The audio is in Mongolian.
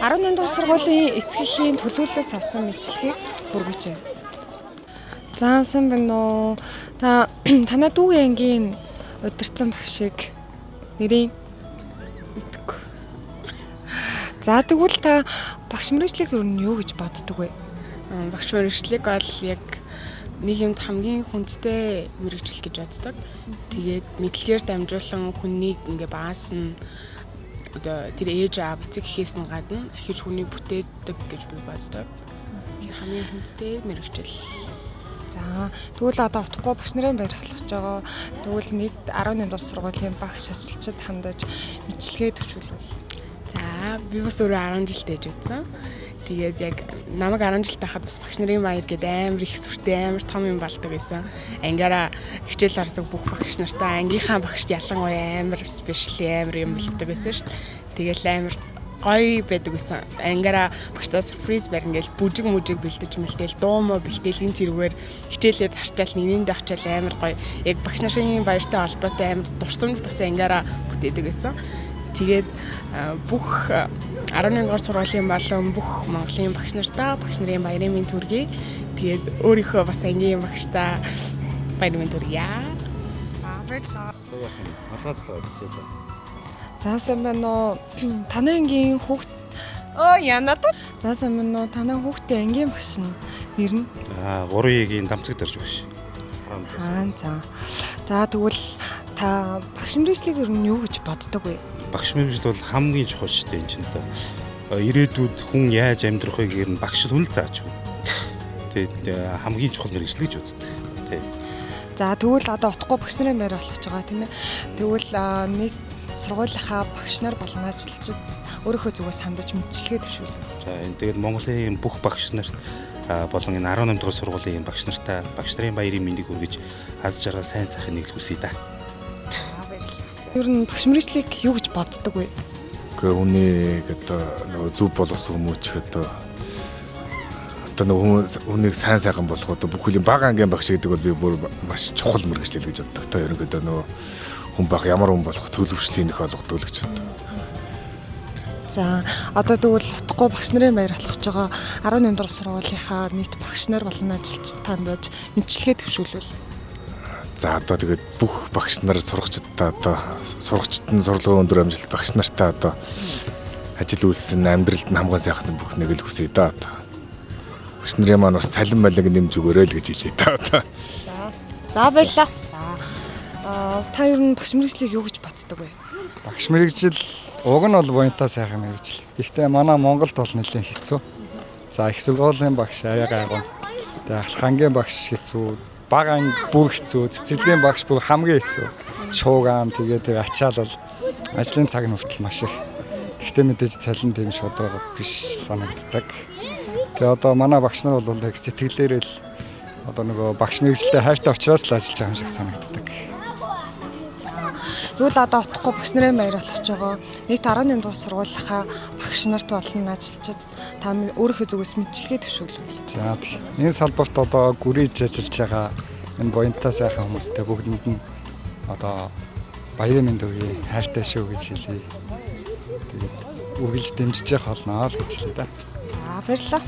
18 дугаар сургуулийн эцэг эхийн төлөөллөөс авсан мэдлэгийг хүргэж байна. За, сайн байна уу? Та танай дүүгийн ангийн удирдсан багшийг нэрийг Мэдгүй. За, тэгвэл та багш мэргэжлийг ер нь юу гэж боддог вэ? Багш мэргэжлийг бол яг нийгэмд хамгийн хүндтэй мэргэжил гэж боддог. Тэгээд мэдлэгээр дамжуулан хүнийг ингээ багаас нь одоо тэр ээж аав, эцэг эхээс нь гадна ахиж хүнийг бүтээдэг гэж би боддог. Тэгэхээр хамгийн хүндтэй мэргэжил. За, тэгвэл одоо утгагүй багш нарын баяр халахж байгаа. Тэгвэл нийт 18 дугаар сургуулийн багш ажилчид хандаж мэдлэгээ төвшүүлвэл. За, би бас өөрөө 10 жил дэж үзсэн. Тэгээд яг намайг 10 жил тахад бас багш нарын баяр гэдэг амар их сүртэй, амар том юм болдог байсан. Ангиараа хичээл ордог бүх багш нартаа, ангийнхаа багшд ялангуяа амар special, амар юм бэлддэг байсан шүү дээ. Тэгэл амар гоё байдаг байсан. Ангиараа багштаа surprise барина гээл бүжиг мүжиг бэлдэж мэлтэл, дуу муу бэлтэл, энэ зэрэгээр хичээлээ зарчаал, нэгнэндээ очиад амар гоё. Яг багш нарын баяртай холбоотой амар дурсамж бас ангиараа бүтээдэг байсан. Тэгээд бүх 11 дугаар сургуулийн болон бүх Монголын багш нартаа багш нарын баярын мэнд хүргэе. Тэгээд өөрийнхөө бас ангийн багштаа баярын мэнд хүргье. За, баярлалаа. Малгай. За, сайн байна уу? Танай ангийн хүүхд Оо янаад. За, сайн байна уу? Танай хүүхдийн ангийн багш нь нэр нь? Аа, 3-ийн дамцаг дэрж багш. Аа, за. За, тэгвэл та багш мэргэжлийг ер нь юу гэж боддог вэ? Багш мэргэжил бол хамгийн чухал шүү дээ энэ чинь одоо. Ирээдүйд хүн яаж амьдрахыг ер нь багш хүн л зааж өгнө. Тэгээд хамгийн чухал мэргэжил гэж боддог. Тий. За, тэгвэл одоо утгагүй багш нарын байр болох гэж байгаа, тийм ээ. Тэгвэл нийт сургуулийнхаа багш нар болон ажилчид өөрийнхөө зүгээс хандаж мэдлэгээ төвшүүлв. За, энэ тэгээд Монголын бүх багш нарт болон энэ 18 дугаар сургуулийн багш нартаа багш нарын баярын мэндийг хүргэж, аз жаргал, сайн сайхныг нэг л хүсье да. За, баярлалаа. Ер нь багш мэргэжлийг юу гэж боддог вэ? Гэхдээ хүнийг одоо нөгөө зөв болгосон хүмүүч одоо нөгөө хүнийг сайн сайхан болгох, одоо бүх үлийн бага ангийн багш гэдэг бол би бүр маш чухал мэргэжил гэж боддог. Та ерөнхийдөө нөгөө хүн баг ямар хүн болох төлөвшлийн нөх олгодог л гэж боддог. За, одоо тэгвэл утгагүй багш нарын баяр болох гэж байгаа 18 дугаар сургуулийнхаа нийт багш нар болон ажилчид хандаж мэдлэгээ төвшүүлвэл. За, одоо тэгээд бүх багш нар, сурагчдаа, одоо сурагчид нь сурлагын өндөр амжилт, багш нартаа одоо ажил үйлсэн амьдралд нь хамгийн сайхсан бүхнийг л хүсье да одоо. Багш нарын маань бас цалин малиг нэмж өгөөрэй л гэж хэлье да одоо. За, баярлалаа. За, та ер нь багш мэргэжлийг юу гэж боддог вэ? Багш мэргэжил уг нь бол буянтаа сайхан мэргэжил. Гэхдээ манай Монголд бол нэлээд хэцүү. За, их сургуулийн багш арай гайгүй. Тэгээ ахлах ангийн багш хэцүү, бага анги бүр хэцүү, цэцэрлэгийн багш бүр хамгийн хэцүү. Шуугаан, тэгээ тэр ачаал бол ажлын цаг нь хүртэл маш их. Гэхдээ мэдээж цалин тийм шударга биш санагддаг. Тэгээ одоо манай багш нар бол яг сэтгэлээрээ л одоо нөгөө багш мэргэжилтэй хайртай учраас л ажиллаж байгаа юм шиг санагддаг. Тэгвэл одоо утгагүй багш нарын баяр болох гэж байгаа. Нийт 18 дугаар сургуулийнхаа багш нарт болон ажилчид та өөрийнхөө зүгээс мэдлэгээ төвшүүлвэл. За, энэ салбарт одоо гүрийж ажиллаж байгаа энэ буянтаа сайхан хүмүүстэй бүгдэнд нь одоо баярын мэнд хүргэе, хайртай шүү гэж хэлье. Тэгээд үргэлж дэмжиж явах болно л гэж хэлье да. За, баярлалаа.